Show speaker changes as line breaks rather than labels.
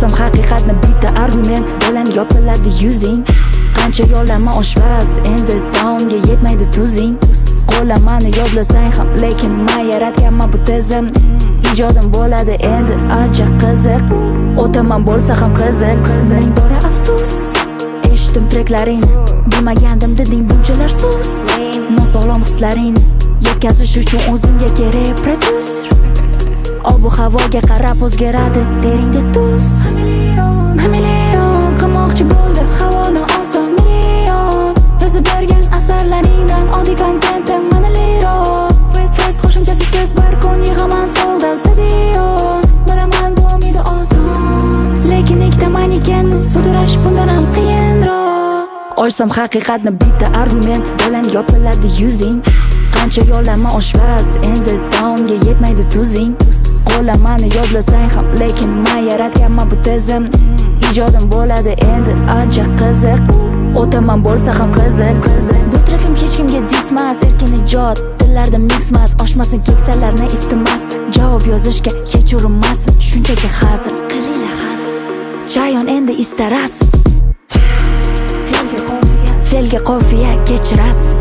Ochsam haqiqatni, bitta argument bilan yopiladi yuzing. Qancha yo'llama, oshpaz, endi taomga yetmaydi tuzing. Qo'llamani yodlasang ham, lekin man yaratganman bu tizimni. Ijodim bo'ladi endi ancha qiziq, o'taman bo'lsa ham qizil. Ming bora afsus, eshitdim treklaringni. Bilmagandim deding bunchalar so'z. Nosog'lom hislaringni yetkazish uchun o'zingga kerak prodyuser. Ob havoga qarab o'zgaradi teringda tuz. Hameleon qilmoqchi bo'ldi havoni oson million. Yozib bergan asarlaringdan oddiy kontentim maniliroq. Fest fest qo'shimchasisiz bir kun yig'aman sold out stadion. Bilaman, bo'lmaydi oson, lekin ikkita manekenni sudrash bundan ham qiyinroq. Ochsam haqiqatni, bitta argument bilan yopiladi yuzing. Qancha yo'llama, oshpaz, endi taomga yetmaydi tuzing. Qo'llamani yodlasang ham, lekin man yaratganman bu tizimni. Ijodim bo'ladi endi ancha qiziq, o'taman bo'lsa ham qizil. Bu trekim hech kimga dismas, erkin ijod, tillarda mixmas. Oshmasin keksalarni istimas, javob yozishga hech urinmasin. Shunchaki hazil qilinglar, hazil. Chayon endi istarasiz. Fe'lga qofiya, fe'lga qofiya, kechirasiz.